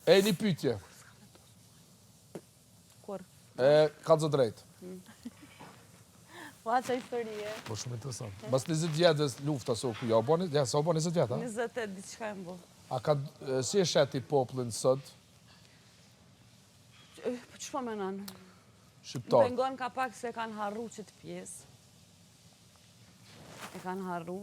E një pytje. Kur? E, kallzo drejt. Po atë historie. Po shumë interesant. Mas 20 vjetës lufta, so, ja, u bo, ja, sa u bo 20 vjetë, a? 20 e diçka e mbo. A ka, si e sheh ti popullin sot? Po që po menon? Shqiptar. Më pengon ka pak se kanë harru qëtë pjesë. E kanë harru.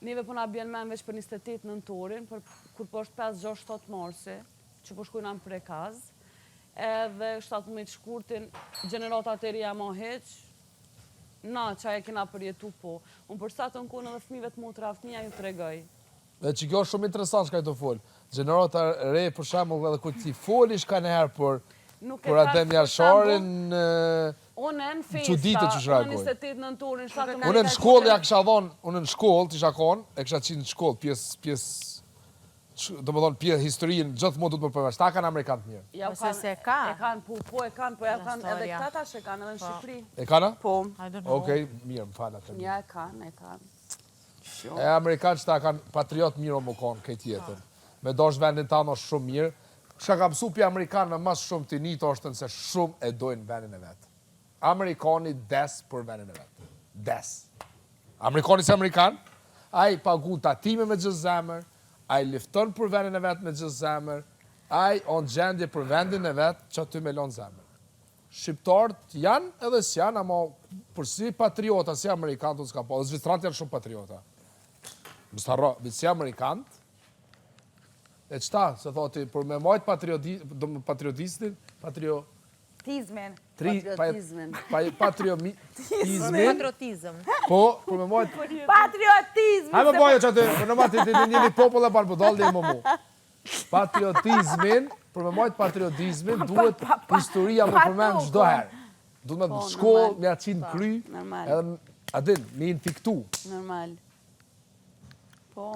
Neve po na bjen men veç për 28 nëntorin, për kur po është 5, 6, 7 marsi, që po shkojna në Prekaz, edhe 17 shkurtin, gjeneratat e reja ma hiq, na që e kena përjetu po. Unë për sa të në kohën edhe fëmijëve të motrave të mia ju tregoj. Dhe që kjo është shumë interesant çka je tu fol. Gjenerata e re për shembull edhe kur ti folish kanëherë për Nuk e për kanë Adem për Jasharin Unë në festa, çuditet qysh unë reagojnë. 28 nëntorin, 17 Unë në shkollë ja kisha dhonë, unë në shkollë t'isha konë, e kisha qitë në shkollë pjesë pjesë do më thonë pjesë historinë gjithmonë duhet më përveç. Ta kanë amerikanë të mirë. Ja Po se se ka. E kanë, po, po e kanë, po ja kanë, edhe Historia. këta tash e kanë, edhe në Shqipëri. E kanë? a? Po, I don't know. Okej, mirë, më fal atë. ja e kanë, e kanë. E amerikanë që ta kanë patriot mirë o më konë këtë jetën. Me dosh vendin tanë është shumë mirë. Çka ka mësu pi amerikanëve mas shumë të njëjtë është nëse shumë e dojnë vendin e vet. Amerikani des për vendin e vet. Des. Amerikani si amerikan, ai pagun tatime me gjithë zemër, ai lufton për vendin e vet me gjithë zemër, ai on gjendje për vendin e vet që aty me lon zemër. Shqiptarët janë edhe s'janë, ama për si patriota, si amerikanët, unë s'kam pa, dhe zvicranët janë shumë patriota. Mos harro, vetë si amerikanët, e qëta, se thoti, për me majt patrioti, do më patriotistin, patrio, Tizmin. tri, pa, Patriotizmin. pa, patriotizmin, Patriotizëm. po, për me majt, Patriotizmin! hajde më bajo që aty, për në majt, ti një një popull e banë budall, dhe më mu. Patriotizmin, për me majt patriotizmin, duhet historia më përmend çdo herë. Duhet me Po, në shkollë, normal. me ja qinë në kry, normal. edhe, a din, me infiktu. Normal. Po.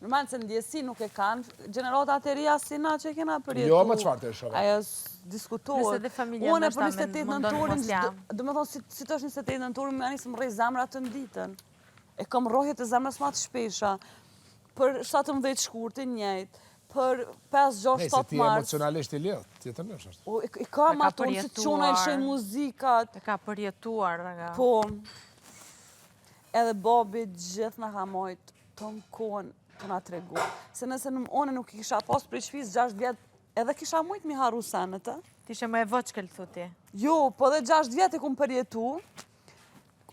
Normal se ndjesi nuk e kanë gjeneratat e reja si na që e kena përjetu. Jo, ma çfarë të është, Ajo diskutohet. Nëse dhe familja Unë ndoshta për 28 mundon nëntorin, mos ja. do me thonë, si, si të është 28 nëntorin, më janë më rreh zemra të nditën. E kam rrohjet e zemrës ma të shpesha. Për 17 shkurtin njëjtë, për 5, 6, Nëse 7 ti mars. emocionalisht i lidh, tjetër nësh është. O, e, i kam E ka ato, unë si të qona i lëshoj përjetuar. muzikat. E ka përjetuar dhe nga. Po, edhe babi gjithë na ka majt të në kohën të na tregu. Se nëse në unë nuk i kisha pas prej shtëpisë 6 vjet, edhe kisha mujt mi harru senet, ë? Ti ishe më e voçkël, thu ti. Jo, po edhe 6 vjet e kum përjetu,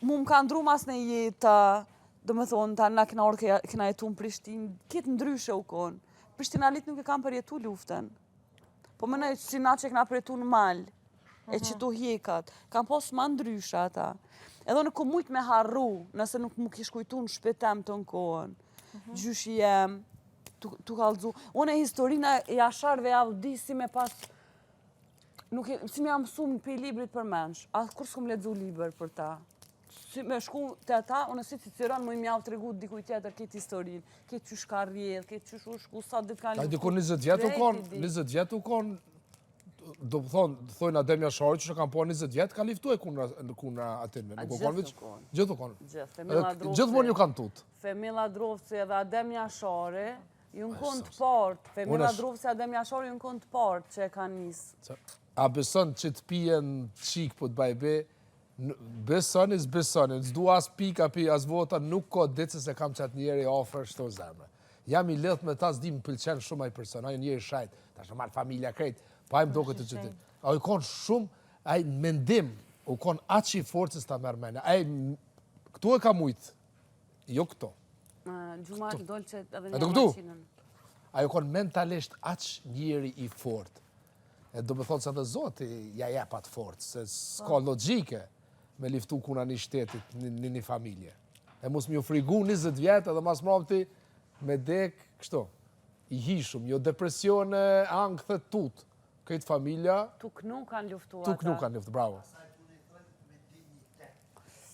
mu më ka ndru mas në jeta, do me thonë, ta na kena orë kena jetu në Prishtinë, kitë ndryshe u konë. Prishtinalit nuk e kam përjetu luftën. Po më si na që kena përjetu në mal, e që tu hjekat, kam pas ma ndryshe ata. Edhe unë kom mujt me harru, nëse nuk mu kish kujtu në shpitem të në kohën. Gjyshi jem, tu, tu kallzu. Unë e historinë e Jasharëve ja di si me pas nuk e, si me jam mësu në pe librit përmendsh, a kur s'kum lexu libër për ta. Si me shku te ata, unë si Ciceron më m'jau tregu dikujt tjetër këtë historinë, këtë qysh ka rrjedh, këtë qysh u shku, sa ditë kanë Ta diku 20 vjet u Krejt kon, i di. 20 vjet u kon, do të thonë, thojnë Adem Jashari që kanë po 20 vjet ka luftu e kundra kundra atyre, nuk u gjithë kon u veç, kon. gjithë u kon. Gjithë, Edhe Fehmi Lladrovci. Gjithmonë ju kanë tut. Fehmi Lladrovci edhe Adem Jashari, ju në konë të partë. Fehmi Unë është- Lladrovci, Adem Jashari ju në konë të partë që e kanë nisë. A beson që të pijen qik po të baj be, n- besoni, s'besoni, s'du as pika pi, as vota, nuk ka ditë se se kam qatë njeri afër shto zemre. Jam i lidht me ta, s'di më pëlqen shumë ai person, ai njeri shajt, tash normal familja krejt, pa ai më duket të çudit. Ai u kon shumë, ai mendim, u kon aq i fortë se s'ta merr mendja. Ai m- këtu e ka mujt, jo këto. Gjuma dolce edhe E një do këtu? maqinën. Ai u kon mentalisht aq njeri i fort. E do me thonë se edhe Zoti ja jep atë forcë, se s'ka logjike me liftu kuna një shtetit, një, një, një familje. E mos m'ju frigu 20 vjet edhe mas mrapti me dek kështu. I hishëm, jo depresione, ankthe, tut. Këtë familja, Tu knu kanë luftu tu knu ata. kanë luftu, bravo.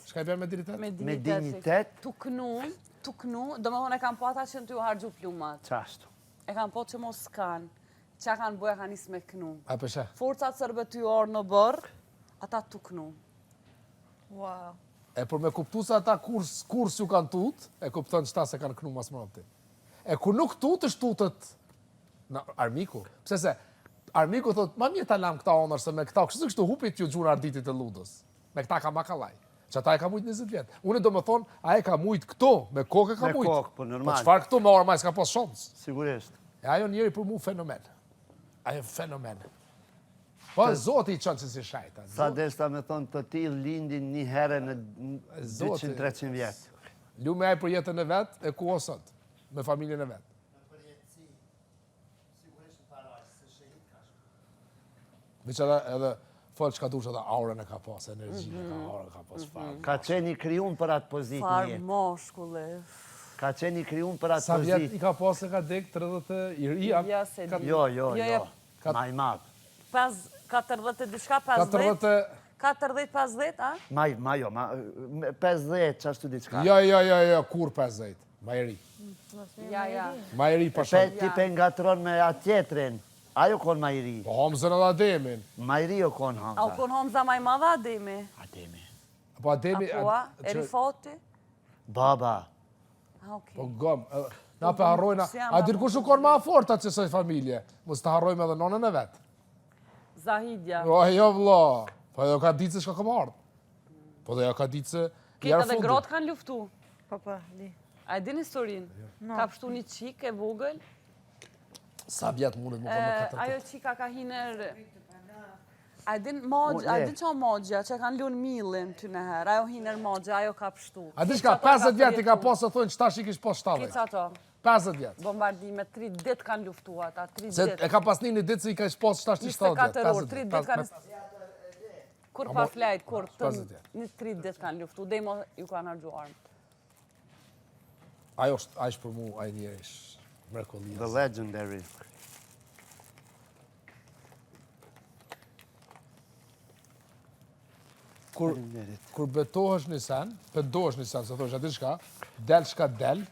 Çka i bjen me dinjitet? Me Me dinjitet. dinjitet. Tu knu, tu knu, do me thonë e kanë po ata që në t'ju harxhu plumat. Qashtu. E kanë po që mos kanë. Qa kanë boja kanë nisë me knu. A peshe? Forcat serbe t'ju orë në bërë, ata tu knu. Wow. E për me kuptu se ata kur, kur s'ju kanë tut, e kupton qëta se kanë knu mas mrapti. E kur nuk tut, është tutët. Na, armiku. Pse se, armiku thot, ma mirë ta lam këta onër se me këta, kështu kështu hupit ju gjuna Arditit e Lludës. Me këta ka ma kallaj. Që ata e ka mujtë 20 vjetë. Unë do me thonë, a e ka mujtë këtu, me kokë e ka Me mujtë. kokë, po, normal. Po çfarë këtu me armë, ai s'ka pas shans. Sigurisht. E ajo njeri për mu fenomen. Ajo fenomen. Po, zoti i qënë që si shajta. Sa deshta me thonë të tillë lindin një herë në Zoti. 200-300 vjetë. Lume ai për jetën e vet, e ku o sot, me familjen e vet. Veç edhe, edhe fol çka dush edhe aurën e ka pas, energjinë e ka, aurën e ka pas fare. Ka qenë i krijum për atë pozitë në Farë jetë. mashkulli. Ka qenë i krijum për atë Sa vjet pozitë. i ka pas e ka dek, 30 e i ri, a? Ja, se di. Jo, jo, Jo, jo. jo. Ma i madh. Pas 40 e diçka, 50. 40 e... 40, 50, a? Ma, ma jo, ma, me 50, që ashtu diçka. Jo, jo, jo, jo, kur 50? Ma i ri. Ja, ja. Ma i ri pa Pe, shumë. ti pe ngatron me atë tjetrin. Ajo kon ma i ri. Po Hamzën edhe Ademin. Ma i ri o kon A u Hamza. kon Hamza ma i madh Ademi? Ademi. Po Ademi... Apo a? që- E Rifati? Baba. A, okej. Po gom, edhe- na pe harrojna. Si jam A dir kush u kon ma fort atë qësoj familje? Mos të harrojmë edhe nonën e vet. Zahidja. Po jo vlla. Po ajo ka ditë se çka ka marrë. Po dhe ajo ka ditë se Këtë jarë edhe fundi. gratë kanë luftu. Po, po, di. A e din historinë? Ka pështu një qikë e vogël. Sa vjet mundet më po me E, katër. Ajo qika ka hiner... A e din magj, a e din qa magjja, që kanë lunë millin ty në herë, ajo hiner magjja, ajo ka pështu. A di çka 50 vjet i ka pas se thonë që tash i kish pas 70. Kica ato, 50 vjet. bombardime, 3 ditë kanë luftu ata, 3 Se ditë. e ka pas një një ditë se i ka pas tash i 70 vjet. 24 orë, 50 3 vjet. ditë kanë... Kur pa flajt, kur të... 50 vjet. Një 3 ditë kanë luftu, dhe mo ju kanë harxhu armë. Ajo është, ai është për mu, ai njeri është mrekullia. The legendary. Kur Faleminderit. kur betohesh një sen, pendohesh një sen, se thosh aty çka, del çka del.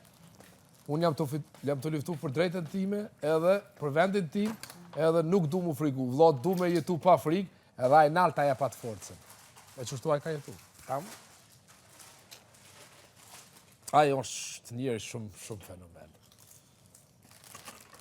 Unë jam të fit, jam të luftu për drejtën time, edhe për vendin tim, edhe nuk du mu frigu. Vlla, du me jetu pa frikë, edhe ai nalt ta jep atë forcën. E qështu ai ka jetu. Tam. Ai është njeri shumë shumë fenomen.